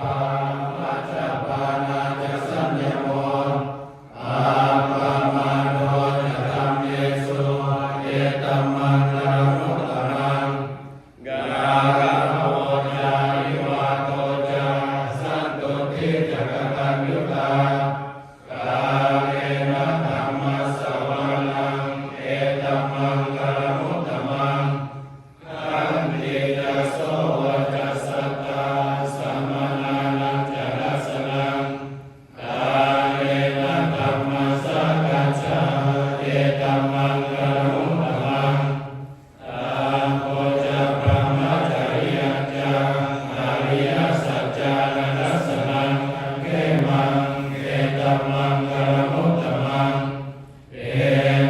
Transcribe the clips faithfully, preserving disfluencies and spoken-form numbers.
Majjapānā ca saññamo, appamādo ca dhammesu, etammaṅgalamuttamaṃ. Gāravo ca nivāto ca, santuṭṭhī ca kataññutā, kālena dhammassavanaṃ, etammaṅgalamuttamaṃ. Khantī ca sovacassatā, samaṇānañca dassanaṃ, kālena dhammasākacchā, etammaṅgalamuttamaṃ. Tapo ca brahmacariyañca, ariyasaccāna dassanaṃ, khemaṃ, etammaṅgalamuttamaṃ.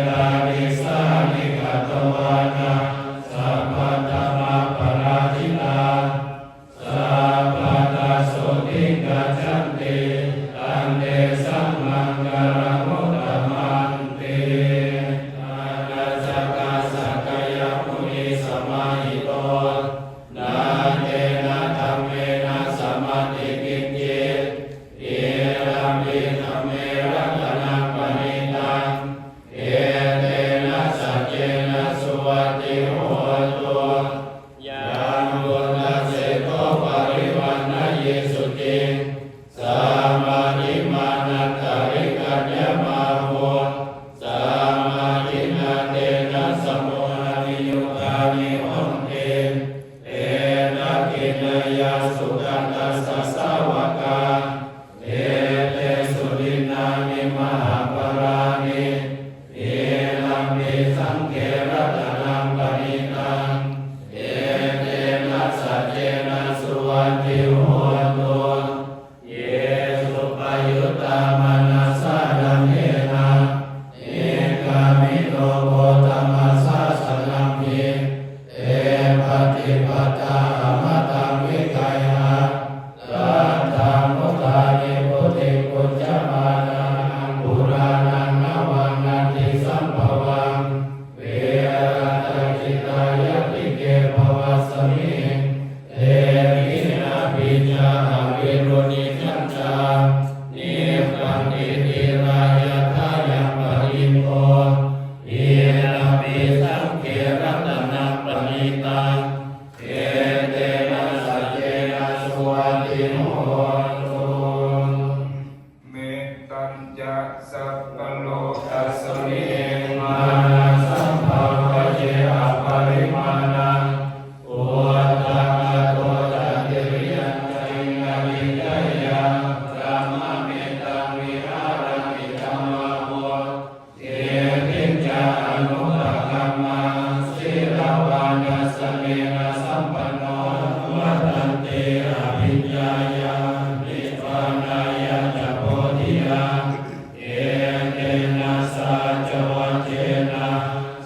Etādisāni katvāna, sabbatthamaparājitā, sabbattha sotthiṃ gacchanti, tantesaṃ maṅgalamuttamanti. Atha ca sakkamunissamāhito, na tena dhammena samatthi kiñci, idampi dhamme ratanaṃ paṇītaṃ, etena saccena suvatthi hotu. Yambuddhaseṭṭho parivaṇṇayī suciṃ, samādhimānantarikaññamāhu, samādhinā tena samo abhiyugghāni honti. Te dakkhiṇeyyā sugatassa sāvakā, etesu dinnāni mahapphalāni, idampi saṅghe ratanaṃ paṇītaṃ, etena saccena suvatthi hotu. Ye suppayuttā manasā daḷhena, nikkāmino gotamasāsanamhi, te pattipattā amataṃ vigayha, laddhā mudhā nibbutiṃ bhuñjamānā, purāṇaṃ navaṃ natthi sambhavaṃ, virattacittāyatike bhavasmiṃ, te khīṇabījā avirūḷhichandā, nibbanti dhīrā yathāyampadīpo, idampi saṅghe ratanaṃ paṇītaṃ, etena saccena suvatthi hotu. Mettañca sabbalokasmiṃ mānasambhāvaye aparimāṇaṃ, uddhaṃ adho ca tiriyañca iṅgāni cāyaṃ, brahmametaṃ vihāraṃ idhamāhu. Diṭṭhiñca anupagamma sīlavā dassanena sampanno, vattanti abhiññāya nibbānāya ca bodhiyā, etena saccavajjena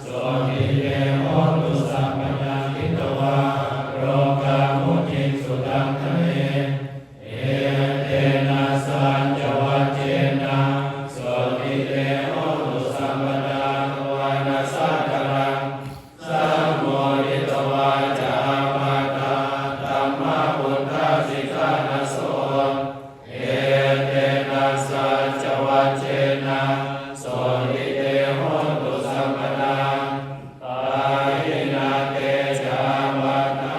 sotthi te hotu sabbadā. Ṭhitavā rogā mucciṃsu taṅkhaṇe, etena saccavajjena sotthi te hotu sabbadā. Vāna sādaraṃ sammoditvā ca ābādhā tamhā vuṭṭhāsi ṭhānaso, etena saccavajjena sotthi te hotu sabbadā. Pahīnā te ca ābādhā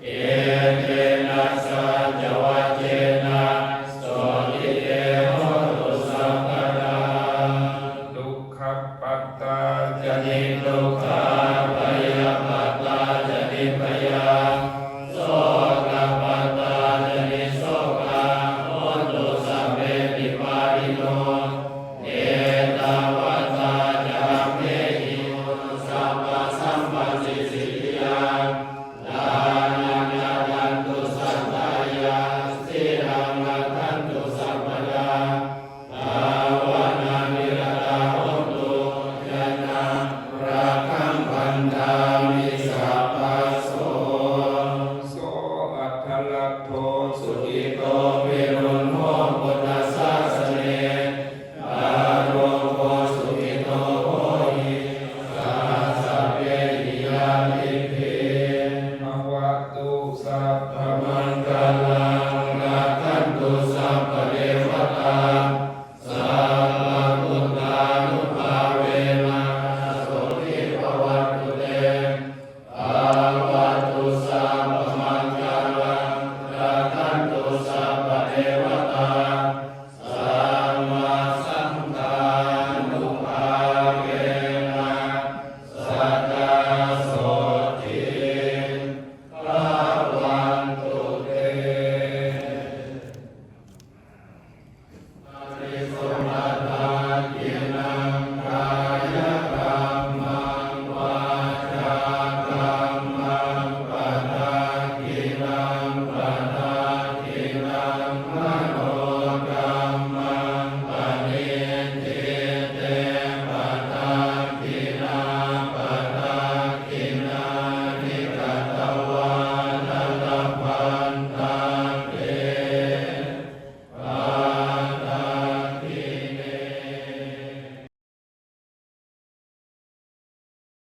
etena saccavajjena sotthi te hotu sabbadā. Dukkhappattā ca niddukkhā bhayappattā ca nibbhayā sokappattā ca nissokā hontu sabbepi pāṇino. Ettāvatā ca amhehi sabbasampattisiddhiyā dānaṃ dadantu saddhāya sīlaṃ rakkhantu sabbadā bhāvanābhiratā hontu janaṃ rakkhaṃ bandhāmi sabbaso. So atthaladdho sukhito viruḷho buddhasāsane, pāropo sukhito hohi saha sabbehi ñātibhi. Bhavatu sabbamaṅ